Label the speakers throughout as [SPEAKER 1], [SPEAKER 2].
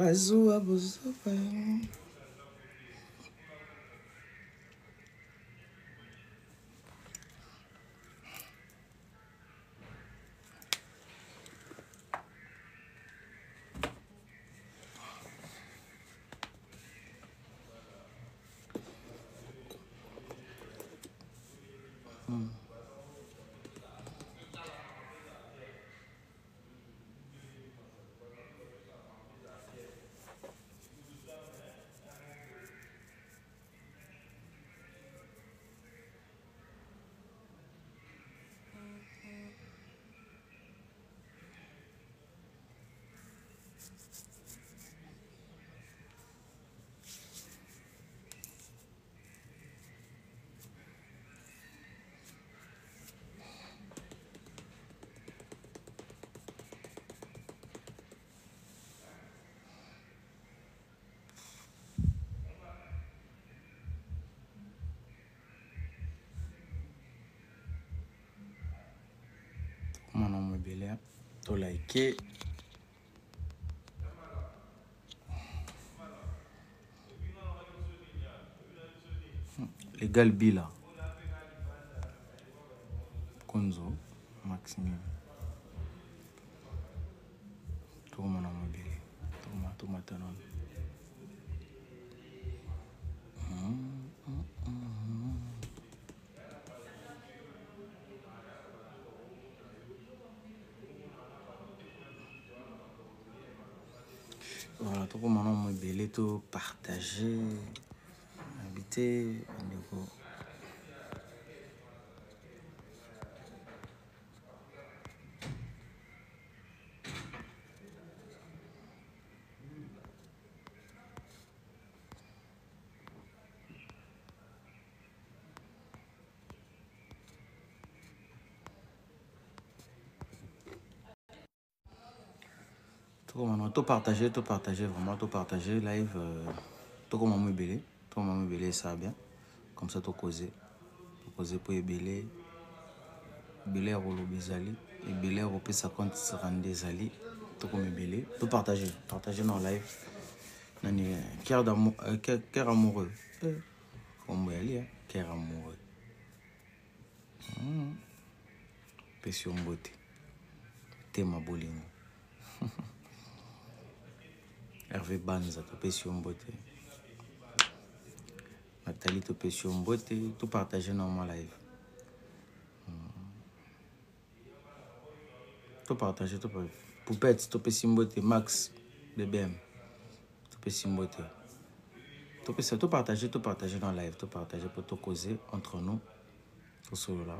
[SPEAKER 1] Bazuwa bozoba. Mwana mobele to like. Legal Bila Konzo Maximum tokomona mobele tomata nano. Voilà, tokomona mobele to partager invité ndeko. Tokomona topartage, topartage vraiment, topartage live. Tokoma mo ebele, tokoma mo ebele, esala bien comme ça. Tokoze, tokoze mpo ebele ebele ya koloba ezali, ebele ya kopesa compte rendu ezali. Tokoma ebele, topartage, partage na live. Nani? Cœur d'amour, cœur amoureux, kombo yali cœur amoureux. Pesi yo mbote, tema bolingo. Hervé Banza, topesi yo mbote. Nathalie, topesi yo mbote. Topartage na mwa live, topartage to Poupette, topesi mbote. Max BBM, topesi mbote. Topesa, topartage, topartage dans live, topartage po tocauser entre nous, tosolola.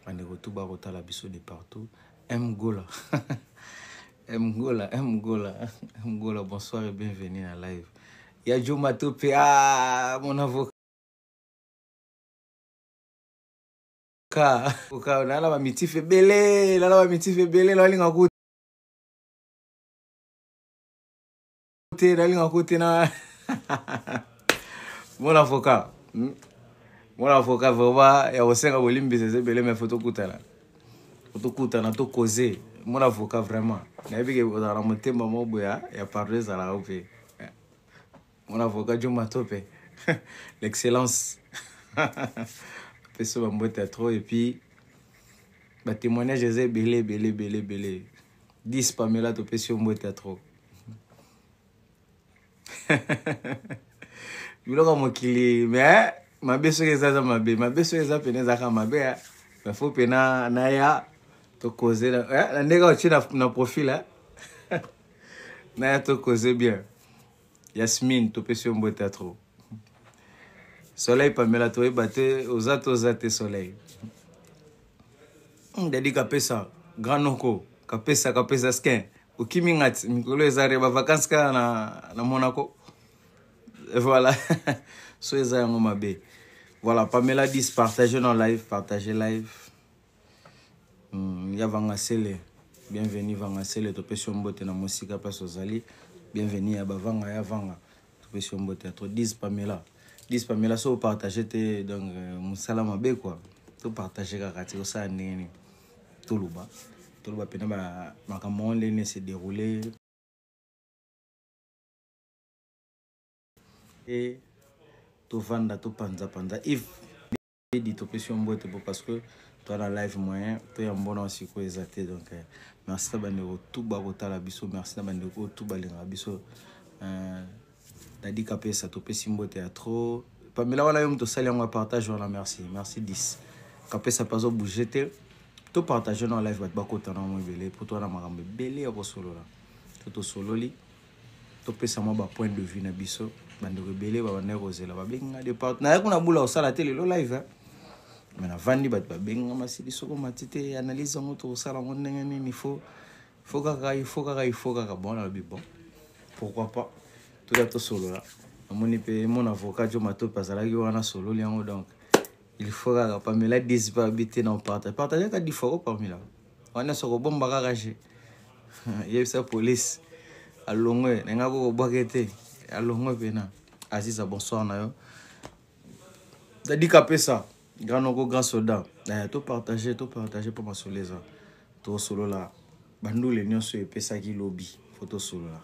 [SPEAKER 1] Bandeko tu bakotala biso de partout. M Gola, M Gola, M Gola, M Gola, bonsoir et bienvenue na live ya Juma Tope. Ah, mon avocat, avocat, nala bamitif ebele, nala bamitif ebele, nalinga ku te, nalinga ku te na mon avocat. Mon avocat, vraiment ya kosenga bolimbisa eza ebele, mais faut tokutana, tokutana, tokoze. Mon avocat, vraiment nayebi ke ozala na motema moko boye ya pardon, ezalaka mpe. Mon avocat Juma Tope, l'excellence, apesi bambote ya trop. Et puis batémoignage eza ebele, ebele, ebele, ebele. 10 Pamela, topesi yo mbote ya trop. Biloko ya mokili, mais mabe soki eza, eza mabe, mabe soki eza pene, ezalaka mabe. Mais faut pena naya tokoze na ndenge otie na profil, naya tokoze bien. Yasmine, topesi yo mbote ya trop. Soleil Pamela, toyeba te oza to oza te. Soleil Dadi Kapesa, grand noko Kapesa, Kapesa skin, okimi ngati mikolo eza re bavacance kaka na Monaco. Voilà, so eza yango mabe. Voilà, Pamela 10, partage dans live, partage live. Ya Vangasele, bienvenue Vangasele, topesi yo mbote na mosika mpasi ozali. Bienvenue ya bavanga, ya vanga, topesi yo mbote ya trop. 10 Pamela, 10 Pamela, so opartage te, donc mosala mabe quoi. Topartage kaka ti kosala ndenge nini, toloba. Toloba pena ba makambo yango ndenge se dérouler. E tovanda topanza-panza if edi topesi yo mbote po parce que toa na live moyen toyambo na sikoyo eza te. Donc merci na bandeko tu bakotala biso, merci na bandeko tu balingaka biso. Dadi Kapesa, topesi mbote ya trop. Pamela wana yo moto osali yango ya partage wana, merci, merci 10 Kapesa mpe azobouge te. Topartage na live, bato bakota na mo ebele po toa na makambo ebele ya kosolola. To tosololi, topesa mwa bapoint de vue na biso. Bandeko ebele babandaki kozela, babengi nga de part. Nayaki kuna bula kosala te lelo live, eh? Me navandi, bato babengi nga masili soko mati te, analyse yango tokosala yango ndenge nini? Faut kaka, il faut kaka, il faut kaka. Bon, nalobi bon, pourquoi pas, toya tosolola. Namoni mpe mon avocat Jo Matope azalaki wana, sololi yango. Donc il faut kaka Pamela 10 mpe abi te na opartage partage ata 10 fois ko Pamela wana nyonso kobomba kaka je yebisa police alongwe na ngai kokobwaka te, alongwe mpena. Aziza, bonsoir na yo. Dadi Kapesa, grand noko, grand soldat. Topartage, topartage mpo masolo eza. Tosolola bandule nyonso epesaki lobi. Faut tosolola,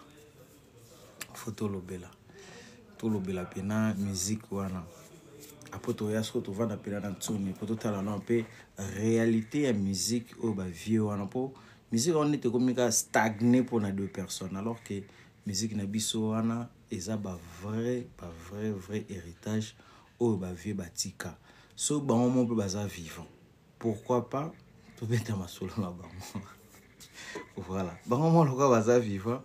[SPEAKER 1] faut tolobela, tolobela mpena musique wana. Apo toya soko tovanda mpena na ntsoni mpo totala nano mpe réalité ya musique oyo bavieux wana, mpo musique wana neti ekomi kaka stagne mpona deux personnes, alors que musique na biso wana eza bavrai, bavrai vrai héritage oyo bavieux batika. So bango mo mpe baza vivant, pourquoi pas tobeta masolo na bango? Voilà, bango mo lokola baza vivant,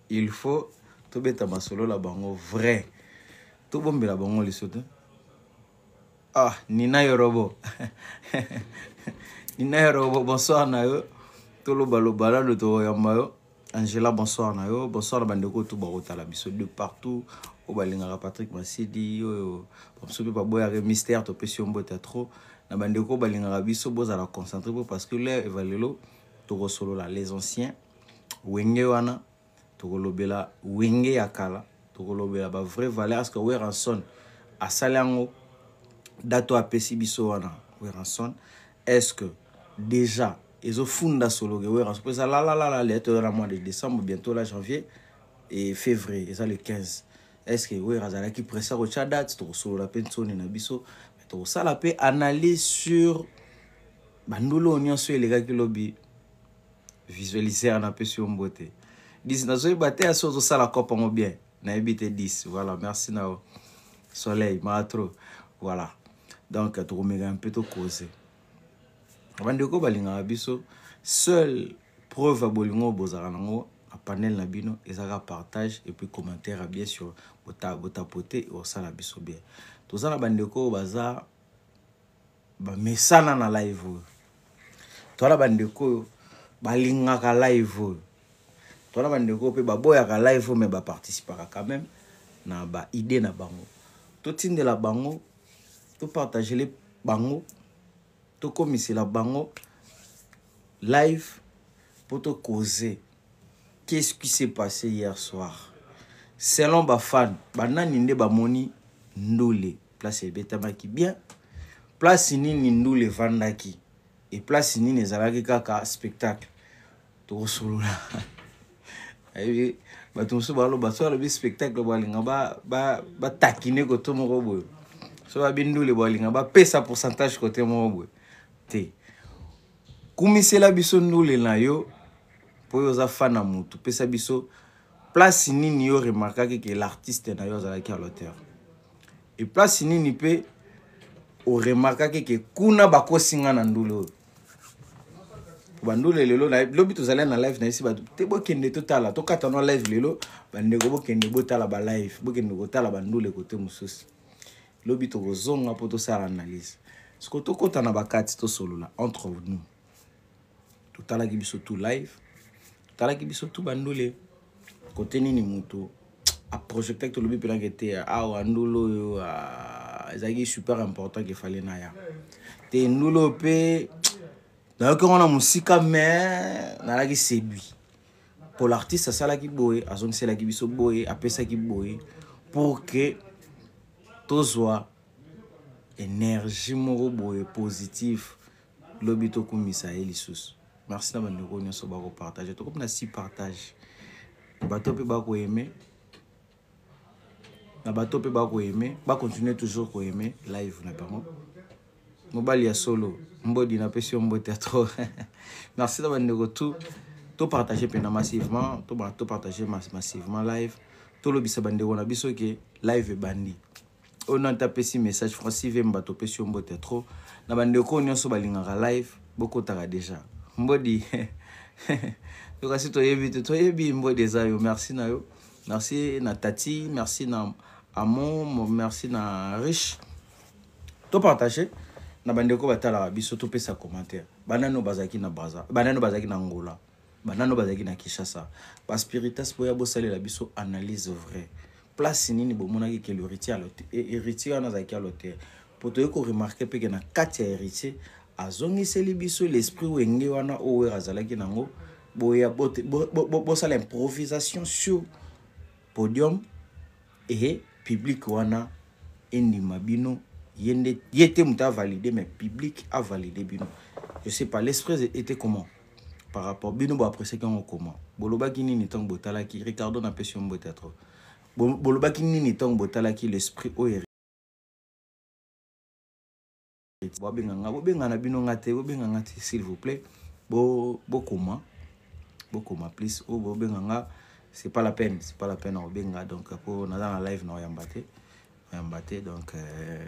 [SPEAKER 1] il faut tobeta masolo na bango vrai, tobombela bango liso te. Ah, Nina Yorobo, Nina Yorobo, bonsoir na yo. Tolobaloba nano, tokoyamba yo. Angela, bonsoir na yo. Bonsoir na bandeko tu bakotala biso de partout, oyo balingaka Patrick Masidi, oyo bamosusu mpe baboyaka mystère. Topesi yo mbote ya trop na bandeko oyo balingaka biso. Bozala concentré po parce que l'heure eva lelo tokosolola les anciens Wenge wana, tokolobela Wenge ya kala, tokolobela bavrai valeur. Parce que Werrason asali yango, date oyo apesi biso wana Werrason, est ce que déjà ezofunda solo ke Werrason mpo eza lalalala le toza na mois de décembre, bientôt la janvier et février eza le 15? Est ce que Wera azalaki pressé kotya date? Tokosolola mpe ntsoni na biso, tokosala mpe analyse sur bandula oyo nyonso elekaki lobi. Visualiser, napesi yo mbote. 10 nazoyeba te asi ozosala cope yango bien, nayebi te. 10, voilà, merci na yo. Soleil maatro, voilà. Donc tokomeka mpe tokose bandeko balingaka biso. Seule preuve ya bolingo oyo bozalaka nango na panel na bino ezalaka partage et puis commentaire. Bien sûr, botapote, osala biso bien. Toza na bandeko oyo baza bamesana na live oyo, toza na bandeko oyo balingaka live oyo, toza na bandeko oyo mpe baboyaka live oyo, me baparticipaka quand même na baidée na bango. Totindela bango, topartagele bango, tokomisela bango live mpo tocauser qu'est-ce qui s'est passé hier soir selon bafan. Banani nde bamoni ndule place ebetamaki bien, place nini ndule evandaki e place nini ezalaki kaka spectacle? Tokosolola. Ayebi bato mosusu baloba so alobi spectacle, balinga batakine kote moko boye, so babi ndule, balinga bapesa pourcentage kote moko boye te. Kumisela biso ndule na yo mpo oyo oza fan na motu. Pesa biso place nini yo remarkaki ke l'artiste na yo azalaki à l'auteur e place nini mpe oremarkaki ke kuna bakosinga na ndule oyo. Bandule lelo, lobi tozali na live, nayesi bato te bokende totala, tokata no live lelo. Bandeko bokende botala balive, bokende kotala bandule kote mosusu. Lobi tokozonga mpo tosala analyse. Siko tokɔta na bakati, tosolola entre nous. Totalaki biso tu live, totalaki biso tu bandule. Kote nini moto aprojectaki? Tolobi mpenaka te awa ndule oyo ezalaki super important ke fale na ya te. Ndule oyo mpe nayoki yango na mosika, mais nalaki séduit po l'artiste asalaki boye, azongiselaki biso boye, apesaki boye pour que tozwa énergie moko boye positif. Lobi tokumisa ye lisusu. Merci na bandeko nyonso bakopartage. Tokomi na 6 partage. Bato mpe bakoaime, na bato mpe bakoaime, bacontinue toujours koaime live na bango. Mobali ya solo mbodi, napesi yo mbote ya trop. Merci na bandeko tout. Topartage mpena massivement, topartage massivement live, tolobisa bandeko na biso ke live ebandi. Oyo nani apesi message? Francis Vemba, topesi yo mbote ya trop. Na bandeko oyo nyonso balingaka live, bokotaka déjà. Mbodi tokasi, toyebi te, toyebi mbodi eza yo. Merci na yo, merci na Tati, merci na Amon, merci na Riche. Topartage na bandeko batalaka biso, topesa commentaire. Banano bazalaki na Braza, banano bazalaki na Angola, banano bazalaki na Kinshasa, baspiritas, boya bosalela biso analyse vrai. Place nini bomonaki ke l'héritier, héritier wana azalaki à la hauteur? Po toyei koremarquer mpe ke na kati ya héritier azongiseli biso l'esprit Wenge wana oyo azalaki nango. Boya bosala improvisation sur podium et public wana endima bino. Ye nde ye te moto avalide, mais public avalide bino. Je sais pas, l'esprit était comment par rapport bino, boappréciaki yango comment? Bolobaki nini ntango botalaki? Ricardo, napesi yo mbote ya trop. Bolobaki nini ntango botalaki l'esprit oyo? Bobenga nga, bobenga na bino nga te, bobenga nga te, s'il vous plaît. Bokoma, bokoma plus. Oyo bobenga nga, c'est pas la peine, c'est pas la peine na kobenga. Donc po naza na live, na koyamba te, koyamba te. Donc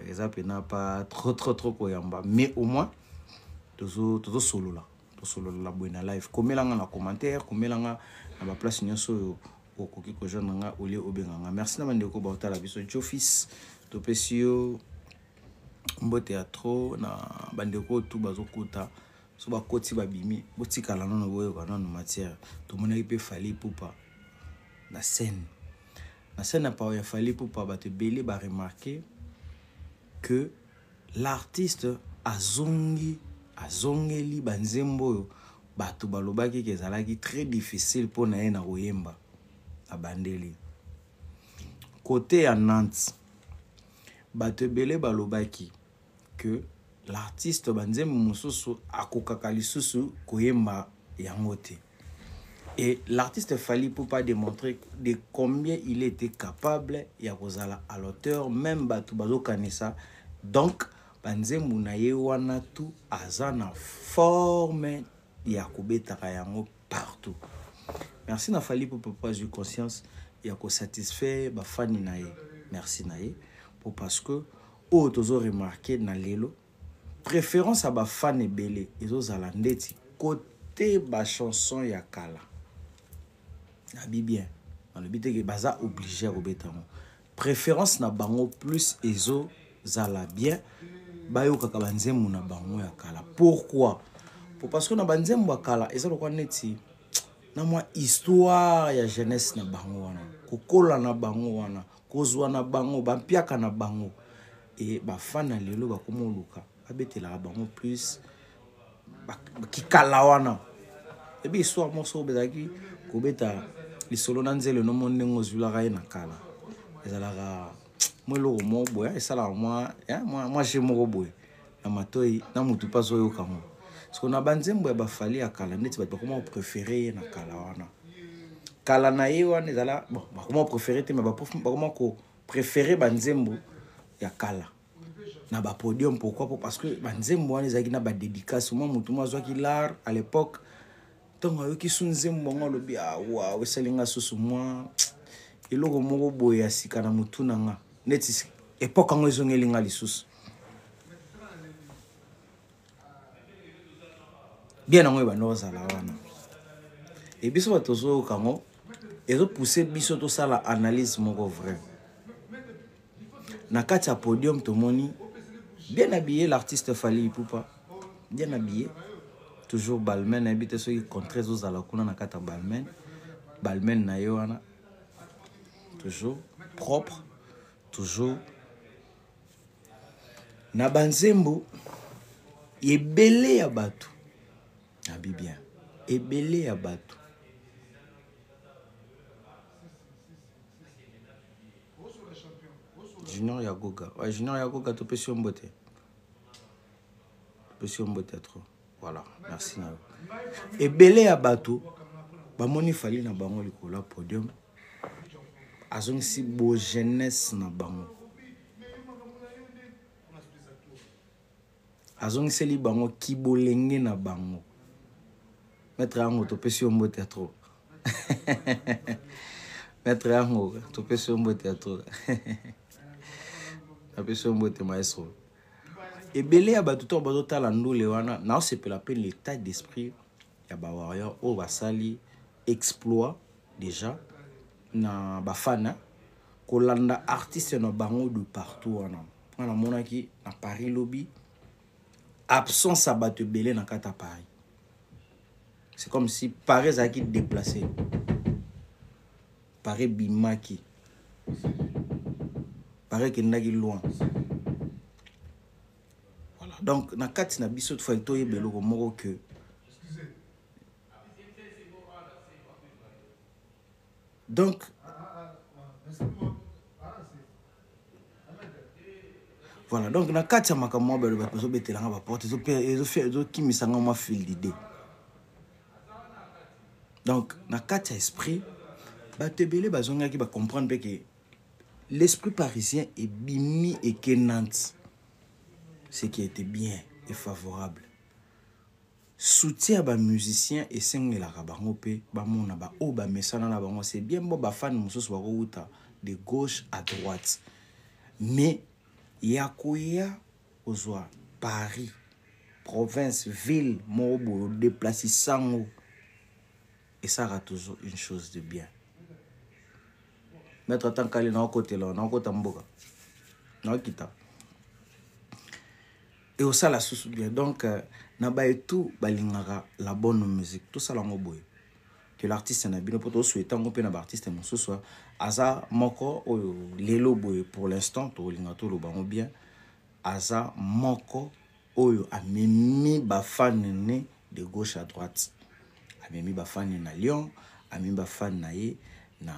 [SPEAKER 1] eza mpena pas trop trop trop koyamba, mais au moins tozosolola, tosolola boye na live. Komelanga na commentaire, komelanga na baplace nyonso oyo okoki kojoindre nga olie obenga nga. Merci na bandeko baotala biso. Jofis, topesi yo mbote ya trop. Na bandeko oyo tu bazokota, so bakoti, babimi, botikala nano, boyoka nano matière. Tomonaki mpe Fally Ipupa na scène, na scène ya pao ya Fally Ipupa. Bato ebele baremarquer que l'artiste azongi, azongeli banzembo oyo bato balobaki ke ezalaki très difficile mpo na ye na koyemba. Abandeli côté ya Nantes, bato ebele balobaki que l'artiste, banzembo mosusu akokaka lisusu koyemba yango te. Et l'artiste Fally Ipupa démontrer de combien il était capable ya kozala à la hauteur, même bato bazokanisa. Donc banzembo na ye wana tu aza na forme ya kobetaka yango partout. Merci na Fally Ipupa po azwi conscience ya kosatisfaire bafani na ye. Merci na ye po parce que oyo tozoremarquer na lelo, préférence ya bafani ebele ezozala ndeti kote bachanson ya kala. Nabi bien, nalobi teke baza obligé ya kobeta yango. Préférence na bango plus ezozala bien bayokaka banzembo na bango ya kala. Pourquoi? Po parce que na banzembo ya kala eza lokwa neti na mwa histoire ya jeunesse na bango wana, kokola na bango wana, kozwa na bango bampiaka na bango. E bafana lelo bakoma oluka babetelaka bango plus kikala wana. Ebi histoire moko soko bezalaki kobeta lisolo na nzele nomo ndenge ozwilaka ye na kala, ezalaka mwa eloko moko boye, esalaka mwa je moko boye na matoi na motu mpe azoyoka ngo. Siko na banzembo ya baFally ya kala, ndeti bato bakoma kopréférer ye na kala wana, kala na ye wana ezala bon, bakoma kopréférer te, mais bakoma kopréférer banzembo ya kala na bapodium. Pourquoi? Po parce que banzembo wana ezalaki na badédicace. Mwa motu mo azwaki l'art à l'époque, ntongo ayoki su nzembo yango, alobi: "Awa esali nga susu mwa eloko moko boye ya sika na motu na nga, neti époque yango ezongeli nga lisusu bien." Yango ebanda kozala wana. E biso bato tozoyoka yango, ezopousse biso tosala analyse moko vrai. Na kati ya podium, tomoni bien habillé l'artiste Fally Ipupa, bien habillé toujours. Balmain, nayebi te soki contre ezozala kuna na kati ya Balmain, Balmain na ye wana toujours propre, toujours na banzembo ebele ya bato. Nabi bien, ebele ya bato. Junior Yagoga, ouais, Junior Yagoga, topesi yo mbote, topesi yo mbote ya trop. Voilà, merci na yo. Ebele ya bato bamoni Fally na bango likolo ya podium, azongisi bo jeunesse na bango, azongiseli bango kibolenge na bango. Maître yango topesi yo mbote ya trop. Maître yango topesi yo mbote ya trop. Napesi yo mbote maestro. Ebele ya bato to bazotala ndule wana, naosepela mpe l'état d'esprit ya bawarrior oyo basali exploit déjà na bafana kolanda artiste na bango de partout wana. Nga namonaki na Paris lobi absence ya bato ebele na kati ya Paris. C'est comme si Paris ezalaki déplacé, Paris bimaki, Paris ekendaki loin. Voilà, donc na kati na biso tofali toyeba eloko moko que donc voilà, donc na kati ya makambo mwa bato bazobetelanga baporte, ezokimisanga mwa fil d'idée. Donc na kati ya esprit bato ebele bazongaki bacomprendre mpe ke l'esprit parisien ebimi eke Nantes, ce qui était bien et favorable. Soutien ya bamusicien esengelaka bango mpe bamona baoyo bamesana na bango. C'est bien bo bafane mosusu bakowuta de gauche à droite, mais ya koya kozwa Paris province ville moko boye odeplace sango esalaka toujours une chose de bien. Maître atankali naokotela naokota mboka naokita et osala susu bien. Donc na baetu balingaka la bonne musique, tosala yango boye que l'artiste na bino mpo tosouhaite yango mpe na baartiste mosusu aza moko oyo lelo boye pour l'instant tokolinga toloba yango bien, aza moko oyo amemi bafane ne de gauche à droite, amemi bafane na Lyon, amemi bafane na ye na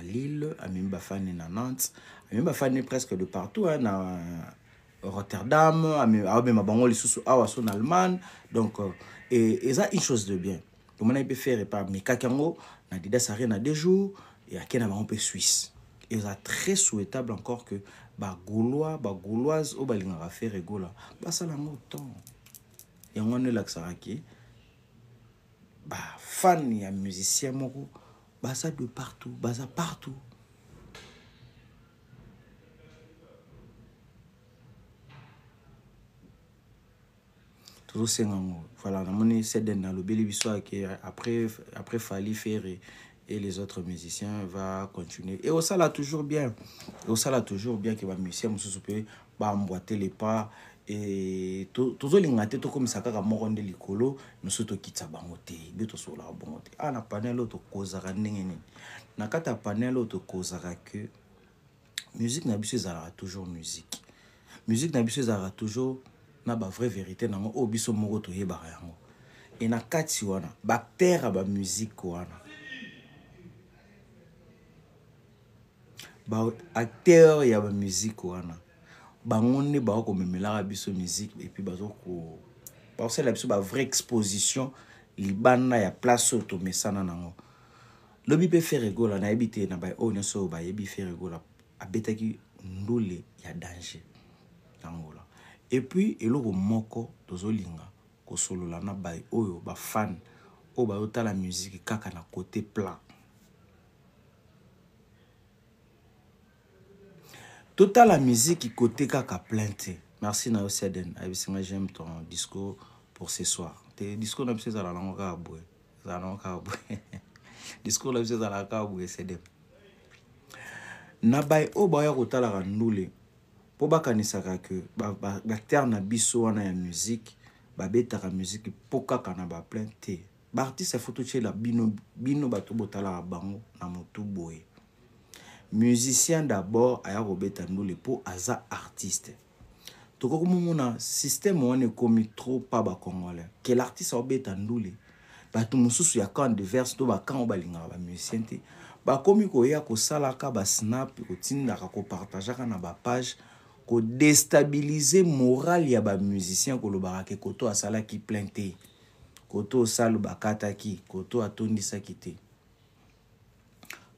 [SPEAKER 1] Lille, amemi bafane na Nantes, amemi bafane presque de partout hein, na Rotterdam, amema bango lisusu awa so na Allemagne. Donc eza une chose de bien. Tomonaki mpe faire epa amekaki yango na Adidas Arena 2 jours et ake na bango mpe Suisse. Eza très souhaitable encore que bagaulois bagauloise oyo balingaka faire egola basala yango temps yango wana elakisaka ke bafan ya musicien moko baza de partout, baza partout. Tozosenga yango. Voilà, namoni Ceden alobeli biso ake après Fally, Ferre et les autres musiciens va continuer. Et osala toujours bien, osala toujours bien ke bamusicien mosusu mpe baemboîter les pas. Et tozolinga te tokomisa kaka moko nde likolo, mosusu tokitisa bango te, nde tosololaka bongo te. Ah, na panel oyo tokozaka ndenge nini? Na kati ya panel oyo tokozaka ke musique na biso ezalaka toujours musique, musique na biso ezalaka toujours na bavrai vérité nango oyo biso moko toyebaka yango. E na kati wana baacteur ya bamusike wana, baacteur ya bamusike wana, bango nde bakomemelaka biso musique et puis bakosalela biso bavrai exposition libanda ya place oyo tomesana nango. Lobi mpe Ferre Gola, nayebi te na baye oyo nyonso oyo bayebi Ferre Gola abetaki ndule ya danger na Angola. Et puis eloko moko tozolinga kosolola na baye oyo bafan oyo bazotala musique kaka na côté plat, totala musique côté kaka plein te. Merci na yo Seden, ayebisi nga j'aime ton discours pour ce soir. Te discours na biso ezala nango kaka boye, ezala nango kaka boye, discours na biso ezalaka kaka boye. Seden na baye oyo baya kotalaka ndule mpo bakanisaka ke baacteur na biso wana ya musique babetaka musique mpo kaka na baplein te. Baartiste afo totiela bino, bino bato botalaka bango na motu boye. Musicien d'abord aya kobeta ndule mpo aza artiste. Tokoki komomona système wana ekomi trop pa bacongolais ke l'artiste aobeta ndule, bato mosusu ya camp de verse to bacamp oyo balingaka bamusicien te bakomi koya kosalaka basnap, kotindaka, kopartageaka na bapage. Kodestabilize morale ya bamusicien, kolobaka ke koto asalaki plein te, koto osalu bakataki, koto atondisaki te.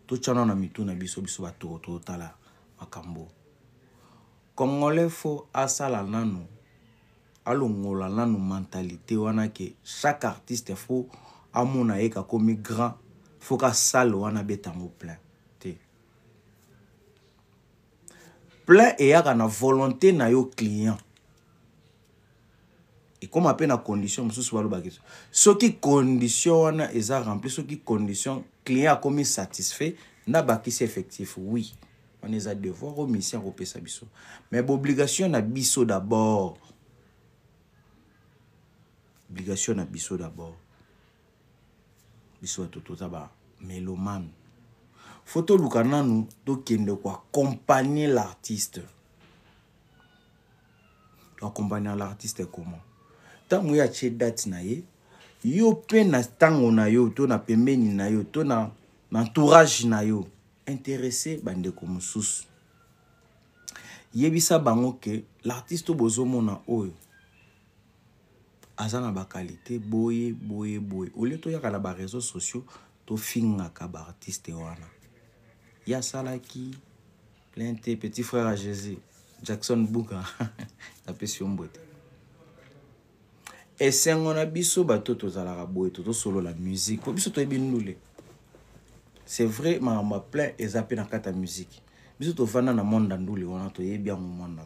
[SPEAKER 1] Totyana na mitu na biso, biso bato totala makambo. Congolais fo asala nanu, alongola nanu mentalité wana ke chaque artiste fo amona ye kakomi grand, fo kasale wana betango plein te. Plein eyaka na volonté na yo client, ekóma mpe na condition mosusu. Balobaki soki condition wana eza rempli, soki condition client akomi satisfait na bakisi effectif, oui, wana eza devoir oyo musicien akopesa biso. Mais baobligation na biso d'abord, obligation na biso d'abord, biso bato toza bamélomane, fo toluka nanu tokende koaccompagner l'artiste. Toaccompagner l'artiste comment? Ntango ye atie date na ye, yo mpe na ntango na yo to na pembeni na yo to na entourage na yo, intéressé bandeko mosusu, yebisa bango ke l'artiste oyo bozomona oyo aza na baqualité boye boye boye. Olie toyaka na baréseaux sociaux, tofingaka baartiste wana, ye asalaki plein te. Petit frère à Jésus, Jackson Buka, napesi yo mbote. Esengo na biso bato tozalaka boye, tozosolola musique po biso toyebi ndule. C'est vrai, makambo ya plein eza mpe na kati ya musique. Biso tovanda na monde ya ndule wana, toyebi yango. Mwanda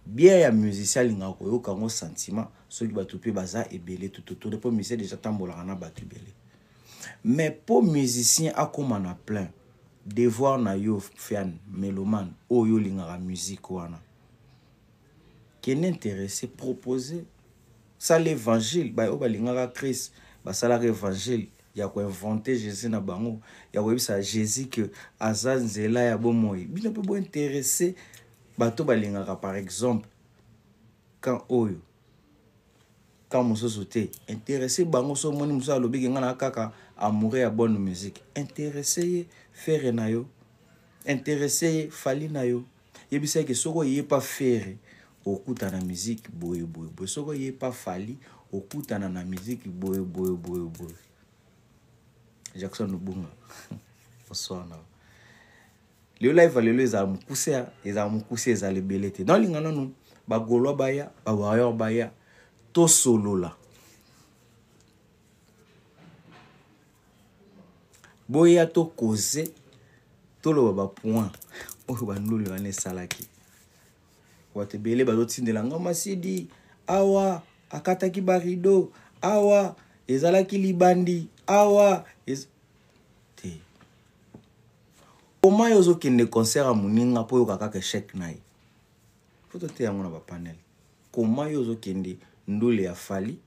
[SPEAKER 1] bien ya musicien alingaka koyoka yango sentiment soki bato mpe baza ebele tututune, mpo musicien déjà tambolaka na bato ebele. Mais mpo musicien akóma na plein, devoir na yo fan mélomane oyo olingaka musique wana, kende intéressé, proposer, sala évangile. Baoyo balingaka Christ basalaka évangile ya koinventer Jésus na bango, ya koyebisa Jésus ke aza nzela ya bomoi. Bino mpe bointéressé bato balingaka, par exemple, quand oyo quand mosusu te, intéressé bango. So omoni mosusu alobiki ngai na kaka amoureux ya bonne musique, intéressé ye Ferre na yo, intéressé ye Fally na yo. Yebisa ye ke soki oyepa Ferre, okutana musique boye boye boye, soki oyepa Fally, okutana na musique boye boye boye boye. Jackson Lubunga, bonsoir. Na lelo live, lelo ezala mokuse, ezala mokuse, ezala ebele te. Naolinga nanu bagaulois baya, bawarrior baya, tosolola. Boya tokoze, toloba bapoint oyo banduli wana esalaki. Bato ebele bazotindela nga masidi awa, akataki barideau awa, ezalaki libandi awa te. Koma yo ozokende concert ya moninga mpo oyoka kaka échec na ye, fo tote yango na bapanel. Koma yo ozokende ndule ya Fally,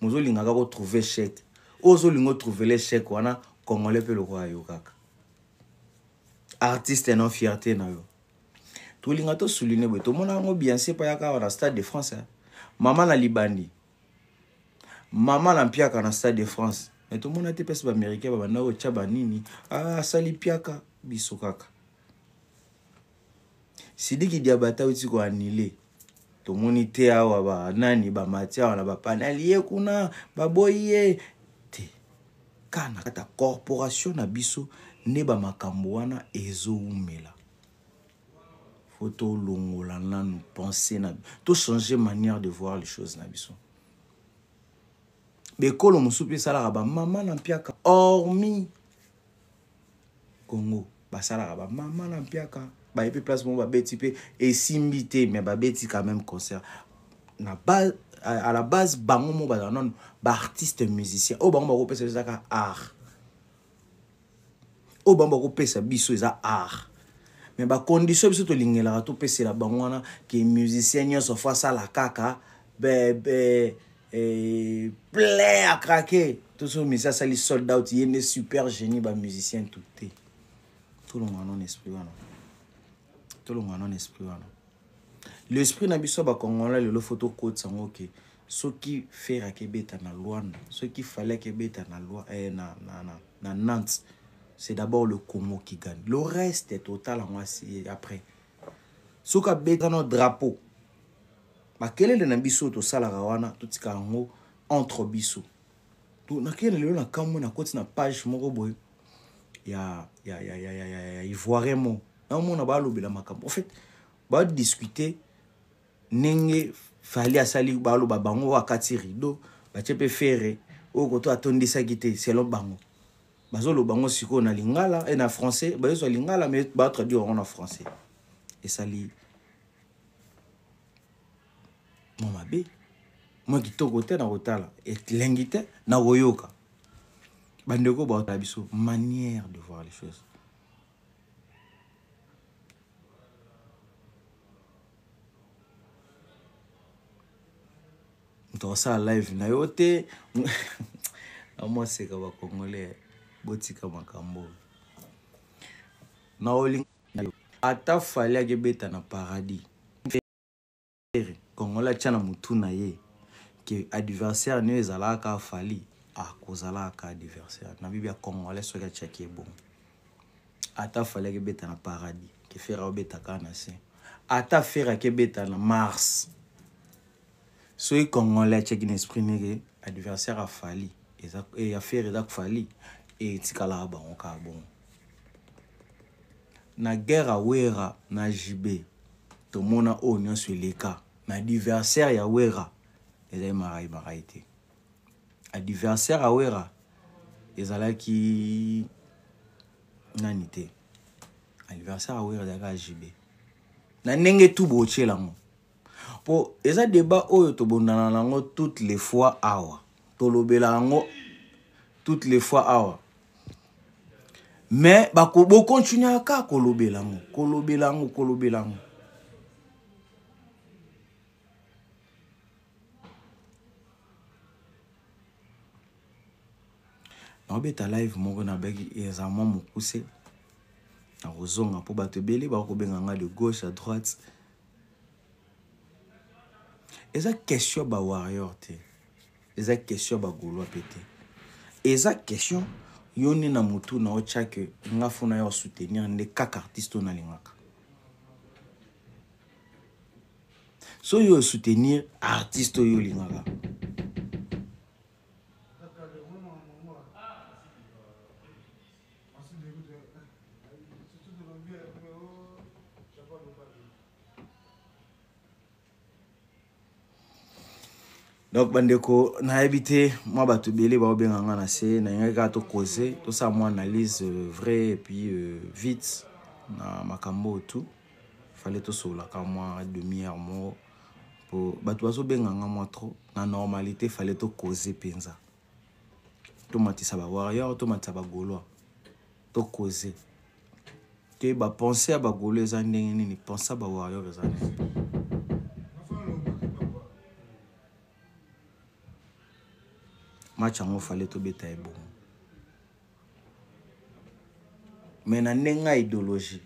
[SPEAKER 1] mozolinga kaka otrouve échec oyo ozolinga otrouve l'échec wana. Congolais mpe lokola yo kaka artiste non fierté na yo, tolinga tosouligne boye. Tomona yango Beyoncé mpo ayaka awa na Stade de France, mama na libandi, mama na mpiaka na Stade de France. Mais tomona te mpesi baaméricain babanda kotya banini, asali piaka. Biso kaka Sidiki Diabata auti koannuler, tomoni te awa banani bamati awa na bapanel ye kuna baboyi ye te. Kaka na kati ya corporation na biso nde bamakambo wana ezowumela. Fo tolongola nanu pensée na, tochanger manière de voir les choses na biso. Bekolo mosusu mpe esalaka bamama na mpiaka, hormis Congo basalaka bamama na mpiaka. Bayebi place moko babeti mpe esimbi te, mais babeti quand même concert. Na base, à la base, bango moko bazala nano baartiste musicien oyo bango bakopesa biso ezaka art, oyo bango bakopesa biso eza art. Mais bacondition biso tolingelaka topesela bango wana ke musicien nyonso fo asala kaka be, plein à craquer, to so musicien asali sold out, ye nde super génie. Bamusicien tout te. Tolonga non esprit wana, tolonga non esprit wana. L'esprit na biso bacongolais lelo, fo tokotisa yango ke soki Ferre akebeta na Luanda, soki Fally akebeta na, na Nantes, c'est d'abord le Congo qui gagne. Le reste totala yango après. Soki abeta no drapeau, makelele na biso tosalaka wana, totika yango entre biso. Nakende lelo na kamwe, nakoti na page moko boye ya ivoirien mo, naomona balobela makambo. En fait, badiscute ndenge Fally asali, baloba bango akati rideau, batie mpe Ferre oyo koto atondisaki te selon bango. Bazoloba yango sikoyo na lingala e na français, bazozwa lingala mais batraduire yango na français. Esali mwa mabe, mwa kitoko te na kotala, elengi te na koyoka. Bandeko baotala biso, manière de voir les choses. Moto akosala live na yo te. Amwaseka bacongolais, botika makambo na olinga. Ata Fally akebeta na paradis, congolais atya na motu na ye ke adversaire niyo ezalaka Fally, akozalaka adversaire na bibi ya congolais. Soki atiaki ebongo, ata Fally akebeta na paradis, ke Ferre aobeta kaka na se. Ata Ferre akebeta na Mars, soki congolais atiaki na esprit ndenge adversaire a Fally ya Ferre eza Fally, etikalaka bango kaka bongo. Na guerre ya Wera na JB, tomona oyo nyonso eleka na adversaire ya Wera ezali marai marai te. Adversaire ya Wera ezalaki nani te, adversaire ya Wera ezalaki JB na ndenge tu botiela yango, mpo eza débat oyo tobondana nango toutes les fois awa, tolobela yango toutes les fois awa, mais bokontinuaka kaka kolobela yango, kolobela yango, kolobela yango. Naobeta live moko nabaki eza mwa mokuse, nakozonga mpo bato ebele bakobenga nga de gauche à droite. Eza question ya bawarrior te, eza question ya bagaulois mpe te, eza question yo nde na motu na otya ke nga fona ya osoutenir nde kaka artiste oyo nalingaka. So yo osoutenir artiste oyo olingaka. Donc bandeko, nayebi te, mwa bato ebele baobenga nga na se. Nalingaki kaka tocause, tosala mwa analyse vrai et puis vite na makambo oyo tout. Fallait tosololaka mwa demi heure moko po bato bazobenga nga mwa trop. Na normalité, fallait tocause mpenza, tomatisa bawarrior, tomatisa bagaulois, tocause te bapense ya bagaulois eza ndenge nini, pense ya bawarrior eza ndenge. Match yango fallait tobeta ebongo, mais na ndenge ya idéologie,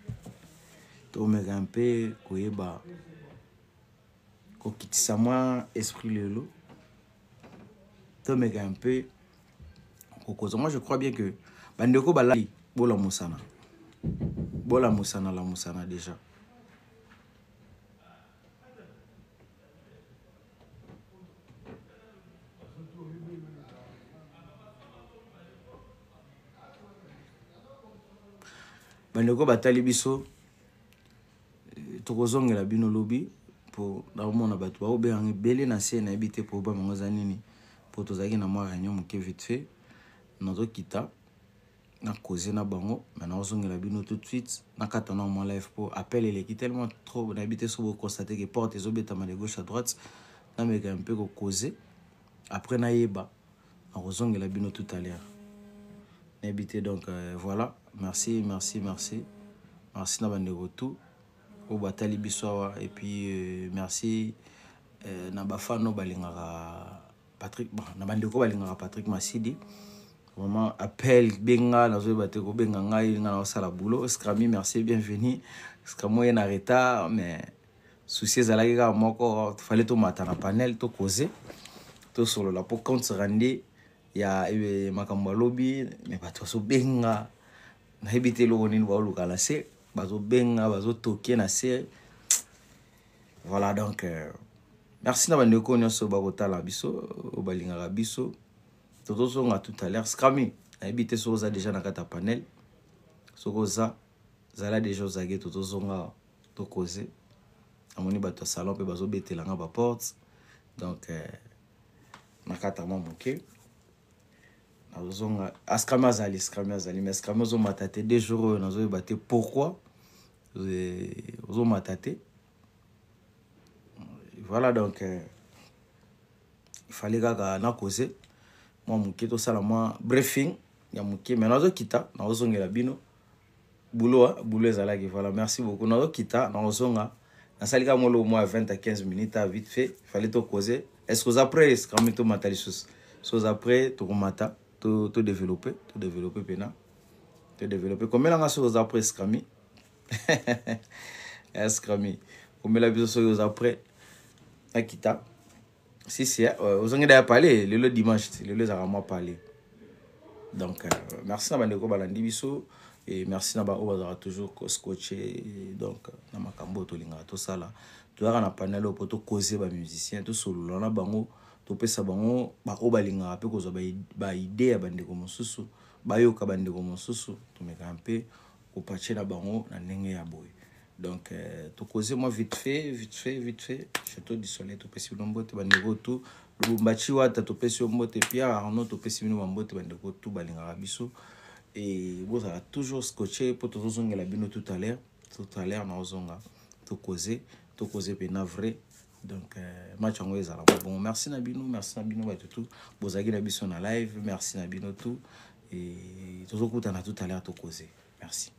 [SPEAKER 1] tomeka mpe koyeba kokitisa mwa esprit lelo, tomeka mpe kokoza. Moi, je crois bien que bandeko balali, bolamusana, bolamusana, lamusana déjà. Bandeko batali biso, tokozongela bino lobi mpo naomona bato baobenganga ebele na se. Nayebi te problème yango eza nini, mpo tozalaki na mwa réunion moke vite fait. Nazokita nakoze na bango, mais naozongela bino tout de suite. Nakata na mwa live mpo appel eleki tellement trop. Nayebi te so boconstate ke porte ezobetama de gauche à droite. Nameka mpe kokoze, après nayeba nakozongela bino tout à l'heure, nayebi te. Donc voilà, merci, merci, merci, merci na bandeko tout oyo batali biso awa. Et puis merci na bafano balingaka Patrick, bon, na bandeko balingaka Patrick Masidi. Vraiment, appel benga, nazoyeba te kobenga ngai, nga naosala boulot. Scrami, merci, bienvenue Scrami. Oye na retard, mais souci ezalaki kaka moko: fallait tomata na panel, tokoze, tosolola mpo compte rendu ya makambo alobi. Mais bato bazobenga, nayebi te eloko nini baoluka na se, bazobenga, bazotoke na se. Voilà, donc merci na bandeko nyonso bakotala biso, oyo balingaka biso. Tozozonga tout à l'heure. Scrami, nayebi te soki oza déjà na kati ya panel. Soki oza, zala déjà ozalaki, tozozonga tokoze. Namoni bato ya salon mpe bazobetelanga baporte. Donc na kati ya mwa moke nazozonga. Askrami azali, Scrami azali, mais Scrami ozomata te 2 jours oyo, nazoyeba te pourquoi ozomata te. Voilà, donc il fallait kaka nakoze mwa moke, tosala mwa briefing ya moke, mais nazokita, nazozongela bino. Boulot, boulot ezalaki. Voilà, merci beaucoup. Nazokita, nazozonga. Nasali kaka moloko mwa ya 20 à 15 minutes, a vite fait. Fallait tokoze. Est ce que oza prêt, Scrami? Tomata lisusu. So oza prêt, tokomata, todéveloppe, todéveloppe mpena, todéveloppe. Komelanga soki oza prêt, Scrami. Scrami, komela biso soki oza prêt. Nakita si si ozongi da ya pale. Lelo dimanche, lelo ezalaka mwa pale. Donc merci na bandeko balandi biso et merci na baoyo bazalaka toujours scotché. Donc na makambo oyo tolingaka tosala, toyaka na panel oyo mpo tokoze bamusicien, tosolola na bango, topesa bango baoyo balingaka mpe kozwa baidée ya bandeko mosusu, bayoka bandeko mosusu, tomekaka mpe kopatie na bango na ndenge ya boye. Donc tokoze mwa vite fait, vite fait, vite fait. Château du Soleil, topesi bino mbote. Bandeko tu, Lubumbashi wata, topesi yo mbote. Pierre Arnaud, topesi bino bambote. Bandeko tu balingaka biso e bozala toujours scotché mpo tozozongela bino tout à l'heure. Tout à l'heure naozonga, tokoze, tokoze mpena vrai. Donc match yango ezala bon. Merci na bino, merci na bino bato tu bozalaki na biso na live. Merci na bino tu e tozokutana tout à l'heure, tokoze. Merci.